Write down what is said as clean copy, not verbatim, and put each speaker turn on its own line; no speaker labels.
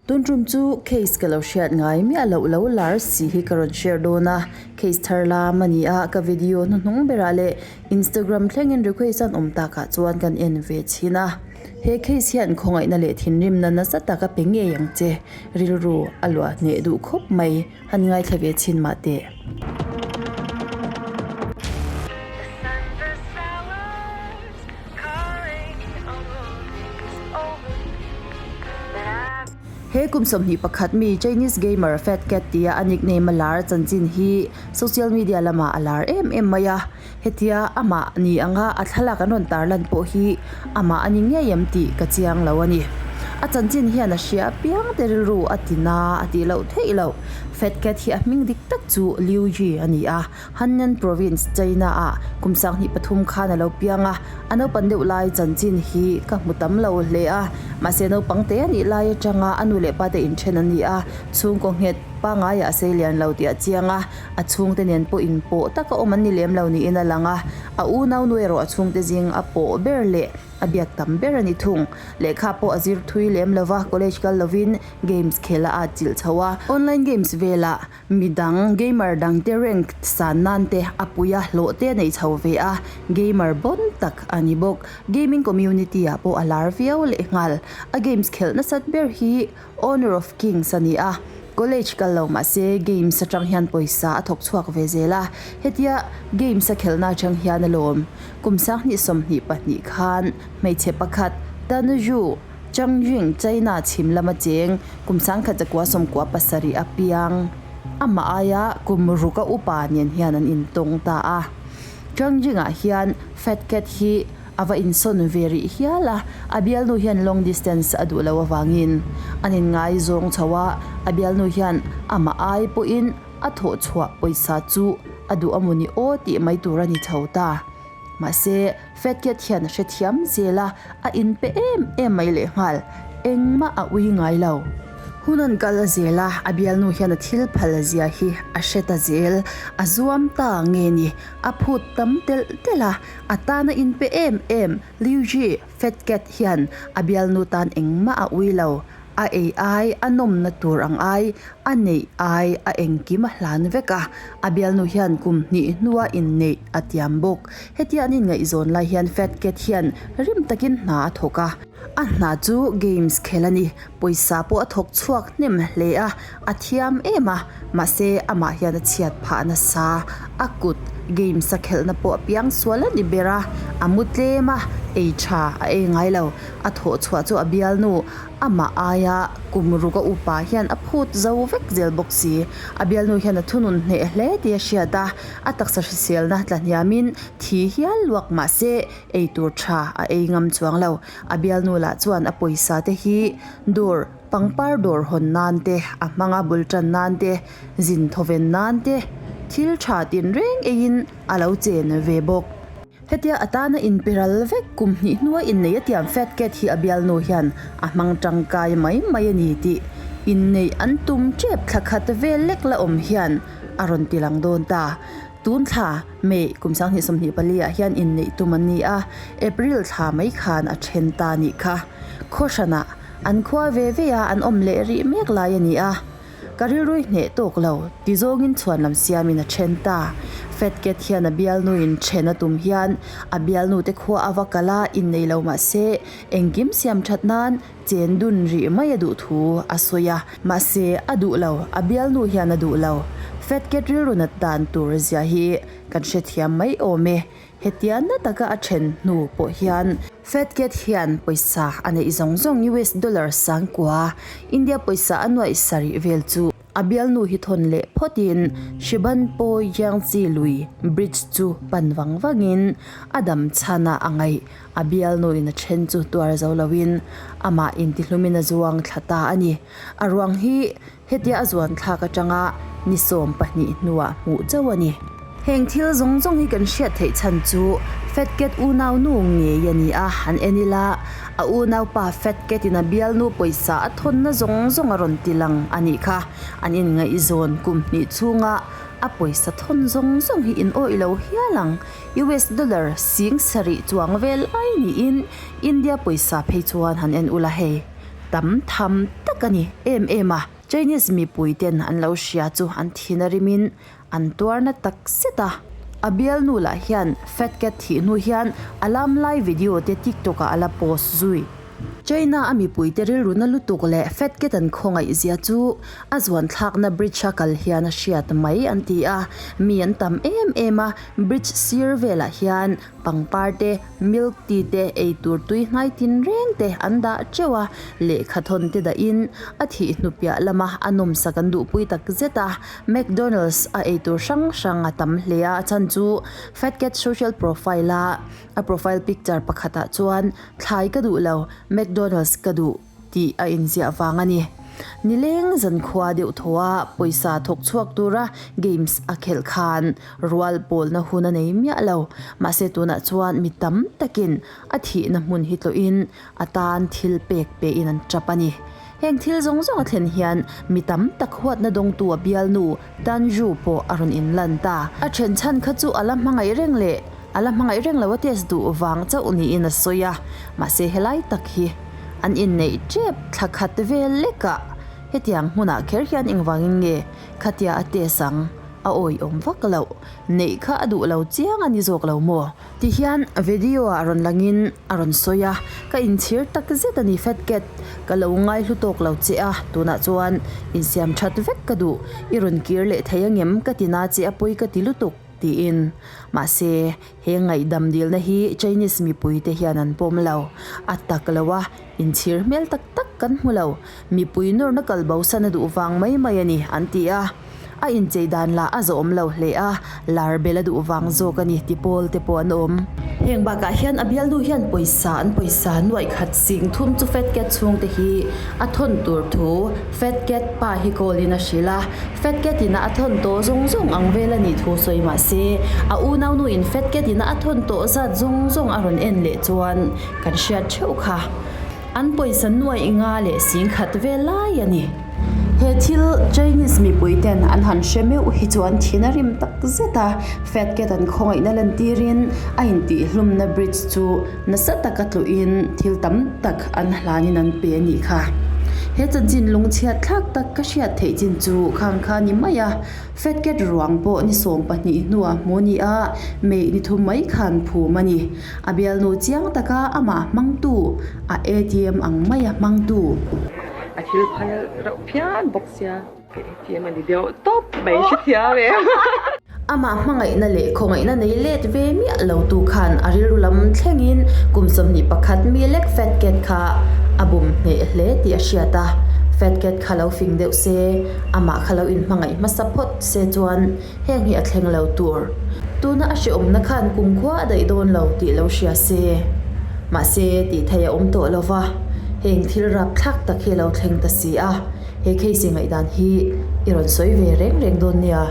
Tun tum chu case ka lo hriat ngai miah loh lo lar si hi ka rawn share dawn a, case thar lam a ni a, ka video hnuhnung berah leh Instagram thlengin request an awm takah chuan kan en ve chhin a. He case hian khawngaihna leh thinrimna nasa tak a pe ngei ang che, rilru a luah hneh duh khawp mai, han ngaithla ve chhin mah teh. He kum 21 mi Chinese gamer Fat Cat tia a nickname a lar chanchin hi social media lamah a lar em em mai a. Hetia amah ni anga a thlalak an rawn tarlan pawh hi amah a ni ngei em tih ka chiang lo a ni. A chanchin hian a hria apiang te rilru a ti na a tih loh theih loh. Fat Cat hi a hming dik tak chu Liu Ji a ni a. Henan Province, China ah kum 23 khan a lo piang a, a naupan deuh lai chanchin hi ka hmu tam lo hle a, mahse naupang te a nih lai atanga a nu leh pa te inthen an ni a, chhungkaw nghet pangaiah a sei lian lo tih a chiang a, a chhungte nen pawh inpawh taka awm an ni lem lo niin a lang a, a unau nu erawh a chhungte zing a pawh ber leh a biak tam ber a ni thung. Lehkha pawh a zir thui lem lova, college kal lovin games khel a atchilh chho a, online games velah Midang gamer dangte rank san nan te a pui a, hlawh te a nei chho ve a, gamer bawn tak a ni bawk. Gaming community ah pawh a lar viau leh nghal. A games khelh nasat ber hi Honor of Kings a ni a, college kal lo mah se games atang hian pawisa a thawk chhuak ve zel a, hetia games a khelhna atang hian a lawm. Kum 2022 khan hmeichhe pakhat Tanju Changjing, China chhim lama cheng kum 1997 a piang. Amah aia kum ruka upa nen hian an intawng ta a. Changjing-ah hian Fat Cat hi a va insawn ve rih hial a, a bialnu hian long distance a duh loh avangin an inngaizawng chho a, a bialnu hian amah ai pawhin a thawhchhuah pawisa chu a duh a mawni aw tih mai tur a ni chho ta. Mahse, Fat Cat hian a hrethiam zel a, a inpe em em mai lehnghal. Engmah a ui ngai lo. Hun an kal a zel a, a bialnu hian a thil phal zia hi a hre ta zel. A zuam ta nge ni, a phut tam telh telh a, a tan a inpe em em. Liu Ji, Fat Cat hian a bialnu tan engmah a ui lo. A ei ai, a nawmna tur ang ai, a neih ai, a engkim a hlan vek a. A bialnu hian kum hnih hnua inneih a tiam bawk. Hetia an inngaihzawn lai hian Fat Cat hian rim takin hna a thawk a. A hna chu games khel a ni. Pawisa pawh a thawk chhuak hnem hle a, a thiam em a, mahse amah hian a chhiat phah nasa. A kut games a khelhna pawh a piang sual a ni ber a, a mu tlem a, ei tha a ei ngai lo. A thawh chhuah chu a bialnu Amah aia kum ruka upa hian a phut zo vek zel bawk si. A bialnu hian a thunun hneh hle tih a hriat a, a taksa hriselna tla hniamin thi hial luak mah se ei tur tha a ei ngam chuang lo. A bialnu lah chuan a pawisa te hi dawr, pangpar dawr hawn nan te, a hmanga bul tan nan te, zin thawven nan te, thil tha tinreng eiin a lo chen ve bawk. Hetia a tana inpiral vek kum hnih hnua inneih a tiam Fat Cat hi a bialnu hian a hmang tangkai mai mai a ni tih inneih an tum tep thla khat vel lek la awm hian a rawn ti lang dawn ta. Tun thla May kum 2024 ah hian inneih tum an ni a, April thla mai khan a then ta nih kha. Khaw hranah an khua ve ve a an awm leh rih mek lai a ni a. Ka rilrui hneh tawk lo, ti zawngin chhuan lam siamin a then ta. Fat Cat hian a bialnuin then a tum hian a bialnute khua a va kal a, innei lo mah se engkim siam that nan chen dun rih mai a duh thu a sawi a. Mahse, a duh lo, a bialnu hian a duh lo. Fat Cat rilru nat dan tur zia hi kan hrethiam mai awm e. Hetia na taka a then hnu pawh hian Fat Cat hian pawisa a neih zawng zawng US dollar sangkua, India pawisa a nuaih sarih vel chu a bialnu hi thawn leh phawtin Shibanpo Yangtze lui bridge chu pan vang vangin a dam chhana a ngaih. A bialnu in a then chu tuar zo loin amah intihlumin a zuang thla ta a ni. A ruang hi Hetia a zuan thlak atanga ni 12 hnuah hmuh chauh a ni. Heng thil zawng zawng hi kan hriat theih chhan chu Fat Cat unau nu ngei a ni a, han en ila a unaupa Fat Cat in a bialnu pawisa a thawnna zawng zawng a rawn ti lang a nih kha. An inngaihzawn kum hnih chhunga a pawisa thawn zawng zawng hi in awih lo hial ang. US dollar 7,000 chuang vel ai niin India pawisa phei chuan han en ula hei. tam tham tak a ni em em a. Chinese mipui ten an lo hria chu an thin a rimin an tuar na tak zet a. A bialnu lah hian Fat Cat thih hnu hian a lam lai video te TikTok ah a la post zui. China a mipui te rilru na lutuk leh Fat Cat an khawngaih zia chu a zuan thlakna bridge a kal hian a hriat mai an ti a. Mi an tam em em a, bridge sir velah hian Pangpar te, milk tea te, eitur tui hnai tinreng te an dah teuh a, lehkha thawn te dahin a thih hnu piah lama a nawmsak an duhpui tak zet a. McDonald's a eitur hrang hrang a tam hle a, a chhan chu Fat Cat social profile a a profile picture pakhatah chuan thlai ka duh lo, McDonald's ka duh. Tih a inziah vang a ni. Nileng zankhua deuh thaw a pawisa thawk chhuak tura games a khelh khan rual pawlna hun a nei miah lo. Mahse tunah chuan mi tam takin a thihna hmun hi tlawhin a tan thil pek pein an tap a ni. Heng thil zawng zawng a thlen hian mi tam tak huatna dawngtu a bialnu Tanju pawh a rawn inlan ta. A then chhan kha chu a la hmangaih reng leh a la hmangaih reng lo a test duh vang chauh niin a sawi a. Mahse helai tak hi an inneih tep thla khat vel lekah hetiang hmunah kher hian engvangin nge khatia a test ang a awihawm vak loh neih kha a duh lo chiang a ni zawk lo maw? Tihian video ah rawn langin a rawn sawi a, ka inchhir tak zet a ni Fat Cat, ka lo ngaihlu tawk lo che a, tunah chuan insiam that vek ka duh, i rawn kir leh thei angem ka ti na che a pawi ka ti lutuk tiin mahse He ngaihdam dilna hi Chinese mipuite hian an pawm lo. A tak lo a, inchhir hmel tak tak kan hmu lo. Mipui nawrna kal bosan a duh vang mai mai a ni, an ti a. A inchei dan lah a zawhawm lo hle a, lar bel a duh vang zawk a ni ti pawl te pawh an awm. Heng bakah hian a bialnu hian pawisa an pawisa nuaih khat sing thum chu Fat Cat chhungte hi a thawn tur thu Fat Cat pa hi call in a hrilh a. Fat Cat in a a thawn tawh zawng zawng ang vel a nih thu sawi mah se, a unaunu in Fat Cat in a a thawn tawh zat zawng zawng a rawn en leh chuan kan hriat theuh kha. An pawisa nuaih nga leh singkhat vel lai a ni. He thil Chinese mipui ten an han hre meuh hi chu an thin a rim tak zet a, Fat Cat an khawngaihna lantirin a intihhlumna bridge chu Nasa taka tluhin thil tam tak an hlanin an pe a nih kha. He chanchin lungchhiat thlak tak ka hriat theih chin chu khang kha ni mai a, Fat Cat ruang pawh ni 12 hnuah hmu ni a, May ni thum mai khan phum a ni. A bialnu chiang taka amah hmangtu, a ATM ang maia hmangtu.
A thil phal reuh phian bawk sia. Ka ATM a ni deuh tawp mai hrethiam em.
Amah hmangaihna leh khawngaihna nei let ve miah lo tu khan a rilru lam thlengin kum 21 mi lek Fat Cat kha a bum hneh hle tih a hriat a. Fat Cat kha lo fing deuh se, amah kha lo inhmangaih hmasa phawt se chuan heng hi a thleng lo tur. Tuna a hrehawmna khan kumkhua a daih dawn lo tih lo hria se. Mahse, tih theih a awm tawh lo va, heng thil rapthlak tak hi a lo thleng ta si a. He case i ngaihdan hi i rawn sawi ve reng reng dawn nia.